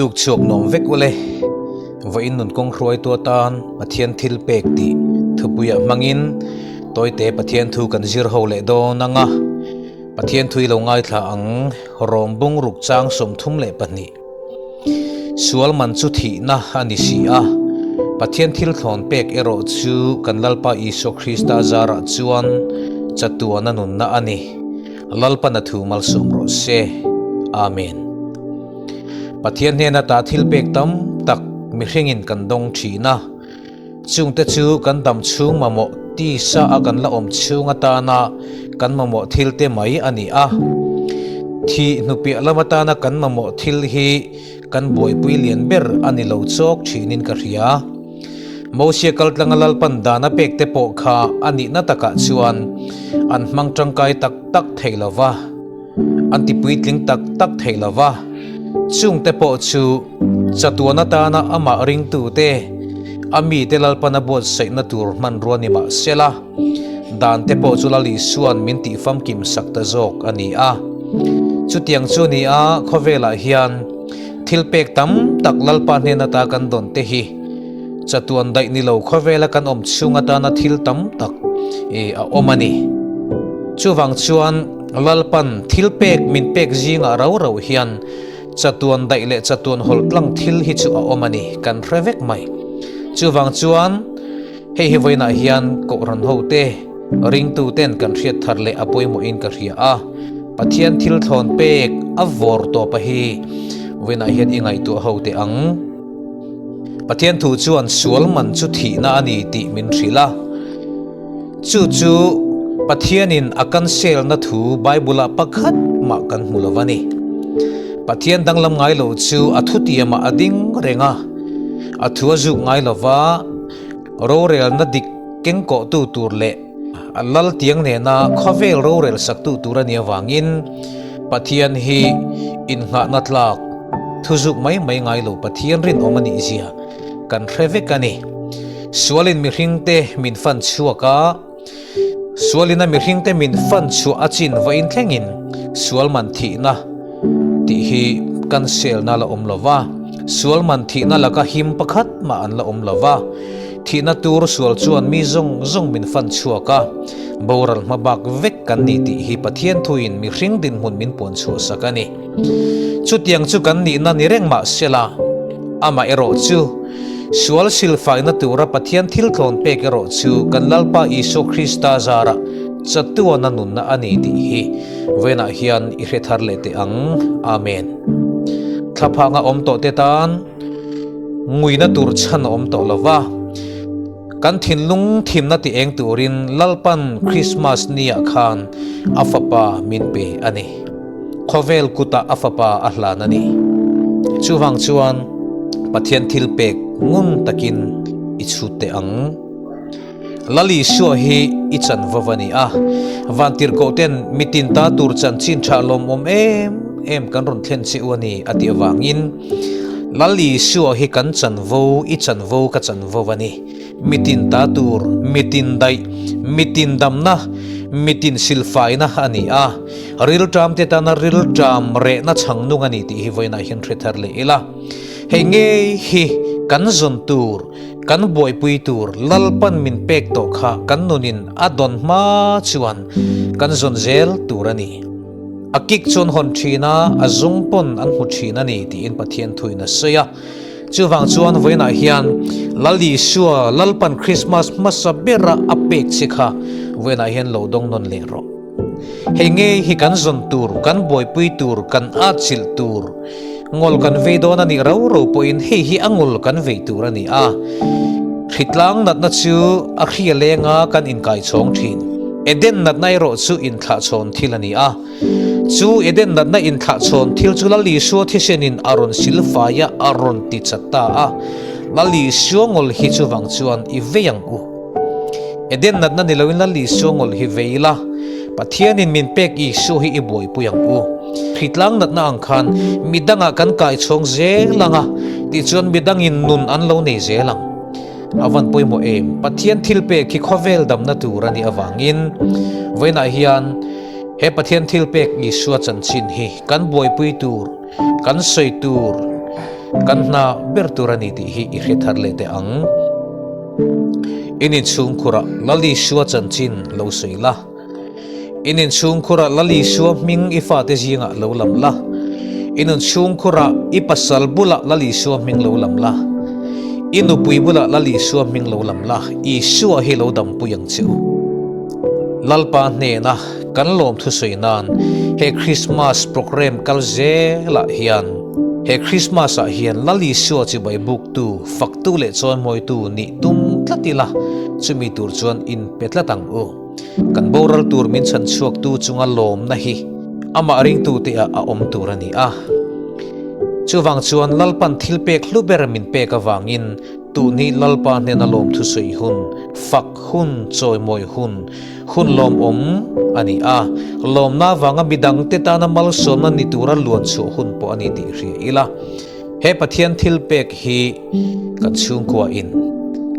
Tuk chhuak nuam vek ule. Vawiin nun kawng hruaitu atan Pathian thil pek tih thupuiah hmangin tawite Pathian thu kan zir ho leh dawn ang a. Pathian thui lo ngaithla ang Rom bung ruk chang 32. Sual man chu thihna a ni si a, Pathian thil thlawn pek erawh chu kan Lalpa Isua Krista zarah chuan chatuana nunna a ni. Lalpan a thu malsawm rawh se. Amen. Pathian hnena ta thil pek tam tak mihringin kan dawng thin a, chungte chu kan dam chhung mamawh tisa a kan la awm chhung atana kan mamawh thil te mai a ni a. Thih hnupiah lam atana kan mamawh thil hi kan buaipui lian ber a ni lo chawk thinin ka hria. Mosia kaltlanga Lalpan dan a pek te pawh kha a nihna takah chuan an hmang tangkai tak tak thei lo va, an ti puitling tak tak thei lo va. Chungte pawh chu chatuan atana amah ringtute, a mite Lalpan a buatsaihna tur hmanrua ni mah sela, dan te pawh chu Lal Isua'n min tihfamkim sak ta zawk a ni a. Chutiang chu ni a, khawvelah hian Thil pek tam tak Lalpa hnen ata kan dawn te hi chatuan daih ni lo khawvela kan awm chhung atana thil tam tak a awm a ni. Chuvang chuan Lalpan thil pek min pek zingah rau rau hian chatuan daih leh chatuan hawlh tlang thil hi chu a awm a ni kan hre vek mai. Chuvang chuan hei hi vawiinah hian Kohhran hote ringtu ten kan hriat thar leh a pawimawhin ka hria a, Pathian thil thlawn pek a vawr tawp a hi vawiinah hian i ngaihtuah ho teh ang. Pathian thu chuan sual man chu thihna a ni tih min hrilh a, chu chu Pathianin a kanselna thu Bible-ah pakhat mah kan hmu lo a ni. Pathian danglam ngai lo chu a thutiamah a ding reng a, a thu a zuk ngai lo va, Rorelna dik kengkawhtu tur leh a lal tiang nena khawvel rorel saktu tur a nih avangin Pathian hi innghahna tlak thuzuk mai mai ngai lo Pathian rinawm a nih zia kan hre vek a ni. Sualin mihringte min fan chhuak a, sualina mihringte min fan chhuah a chin vawiin thlengin sual man thihna tih hi kan selna la awm lo va, sual man thihna laka him pakhat mah an la awm lo va, thihna tur sual chuan mi zawng zawng min fan chhuak a, boral hma bak vek kan ni tih hi Pathian thuin mihring dinhmun min puan chhuah sak a ni. Chutiang chu kan nihna ni reng mah sela, amah erawh chu sual silfaina tura Pathian thil tlawn pek erawh chu kan Lalpa Isua Krista zarah chatuana nunna a ni tih hi Vawiinah hian i hre thar leh teh ang. Amen. Thlaphanga awm tawh te tan nguina tur chhan a awm tawh lo va, kan thinlung thimna ti eng turin Lalpan Krismas niah khan a fapa min pe a ni. Khawvel kutah a fapa a hlan a ni. Chuvang chuan Pathian thil pek ngun takin i chhut teh ang. Lal Isua hi i chanvo a ni a, Vantirhkoh ten mitin ta tur chanchin tha lawmawm em em kan rawn thlen che u a ni a tih avangin Lal Isua hi kan chanvo, i chanvo ka chanvo a ni. Mitin ta tur, mitin daih, mitin damna, mitin silfaina a ni a, rilṭam te tana rilṭam rehna chhang nung a ni tih hi vawiinah hian hre thar leh ila. Hei ngei hi kan zawn tur, Kan buaipui tur Lalpan min pek tawh kha kan nunin a dawn hma chuan kan zawn zel tur a ni. A kik chuan hawn thin a, a zung pawn an hmu thin a ni tiin Pathian thuin a sawi a. Chuvang chuan vawiinah hian Lal Isua Lalpan Krismas hmasa bera a pek che kha vawiinah hian lo dawng nawn leh rawh. Hei ngei hi kan zawn tur, kan buaipui tur, kan atchilh tur, ngol kan vei dawn a nih rau rau pawhin hei hi a ngol kan vei tur a ni a. Hritlang natna chu a hria lenga kan inkaichhawng thin. Eden natna erawh chu inthlahchhawn thil a ni a. Chu Eden natna inthlahchhawn thil chu Lal Isua thisenin a rawn silfai a, a rawn ti chat ta a. Lal Isua ngol hi chuvang chuan i vei ang u. Eden natna ni loin Lal Isua ngawlh hi vei ila, Pathianin min pek Isua hi i buaipui ang u. Hritlang natna ang khan midangah kan kaichhawng zel ang a, tichuan midangin nun an lo nei zel ang. A van pawimawh em? Pathian thil pek hi khawvel damna tur a nih avangin vawiinah hian he Pathian thil pek Isua chanchin hi kan buaipui tur, kan sawi tur. kan hna ber tur a ni tih hi i hre thar leh teh ang. In inchhungkhurah Lal Isua chanchin lo sawi la. In inchhungkhurah Lal Isua hming i fate zingah lo lam la. In inchhungkhurah i pasal bulah Lal Isua hming lo lam la. I nupui bulah Lal Isua hming lo lam la. Isua hi lo dampui ang che u. Lalpa hnena kan lawm thusawi nan he Krismas programme kal zelah hian he Krismas ah hian Lal Isua chibai buktu, faktu leh chawimawitu nih tum tlat ila, chumi tur chuan inpe tlat ang u. Kan boral tur min chhan chhuaktu chunga lawmna hi amah ringtute ah a awm tur a ni a. Chuvang chuan Lalpan thilpek hlu ber min pek avangin Tuhni Lalpa hnena lawmthu sawi hun, fak hun, chawimawi hun, hun lawmawm a ni a. Lawmna avanga midangte tana malsawmna ni tura luan chhuah hun pawh a ni tih hria ila. He Pathian thilpek hi kan chhungkuain,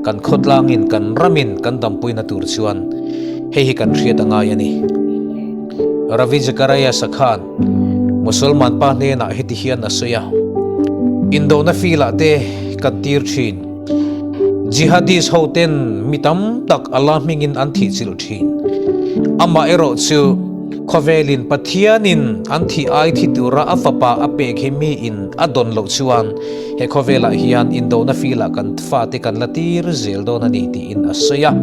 kan khawtlangin, kan ramin kan dampuina tur chuan hei hi kan hriat a ngai a ni. Ravi Zacharias a khan Musalman pa hnenah heti hian a sawi a, Indona filah te kan tir thin. Jihadis ho ten mi tam tak Allah hmingin an thih chilh thin. Amah erawh chu khawvelin Pathianin an thih ai thi tura a fapa a pek hi miin a dawn loh chuan he khawvelah hian indona filah kan fate kan la tir zel dawn a ni tiin a sawi a.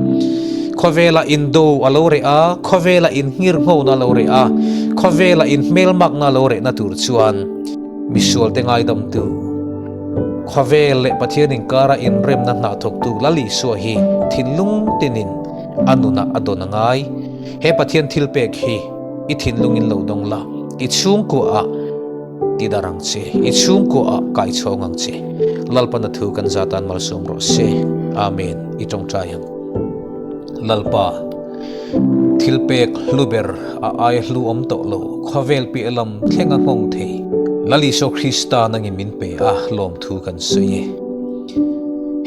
Khawvela indo a lo reh a, khawvela innghirnghona a lo reh a, khawvela inhmelmakna a lo rehna tur chuan misualte ngaidamtu, khawvel leh Pathian inkara inremna hna thawktu Lal Isua hi thinlung tinin a nunah a dawn a ngai. He Pathian thilpek hi i thinlungin lo dawng la, i chhungkuaah Ti dar ang che, i chhungkuaah kai chhawng ang che. Lalpana thu kan zatan malsawm rawh se. Amen. I tawngtai ang. Lalpa, thil pek hlu ber a ai hlu awm tawh lo, khawvel piah lam thleng a nghawng thei. Lal Isua Krista nangin min pe a, lawmthu kan sawi e.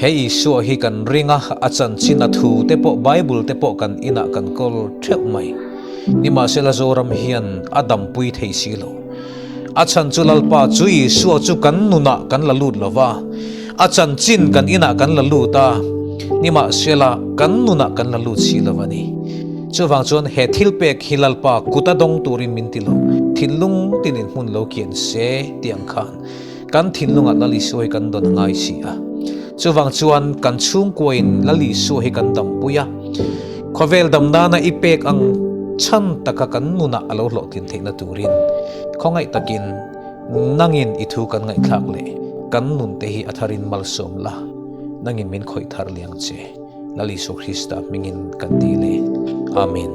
He Isua hi kan ring a, a chanchin a thu te pawh Bible te pawh kan inah kan kawl theuh mai. Nimahsela Zoram hian a dampui thei si lo. A chhan chu Lalpa chu Isua chu kan nunah kan la lut lo va, a chanchin kan inah kan la lut a, nimahsela kan nunah kan la lut si lo a ni. Chuvang chuan he thil pek hi Lalpa kuta dawng turin min ti lo, thinlung tinin hmun lo kian se tih ang khan kan thinlungah Lal Isua hi kan dawn a ngai si a. Chuvang chuan kan chhungkuain Lal Isua hi kan dampui a, Khawvel dam nana i pek ang chhan taka kan nunah a lo hlawhtlin theihna turin khawngaih takin nangin i thu kan ngaihthlak leh kan nunte hi a tharin malsawm la, nangin min khawih thar liang che. Lal Isua Krista hmingin kan ti le. Amen.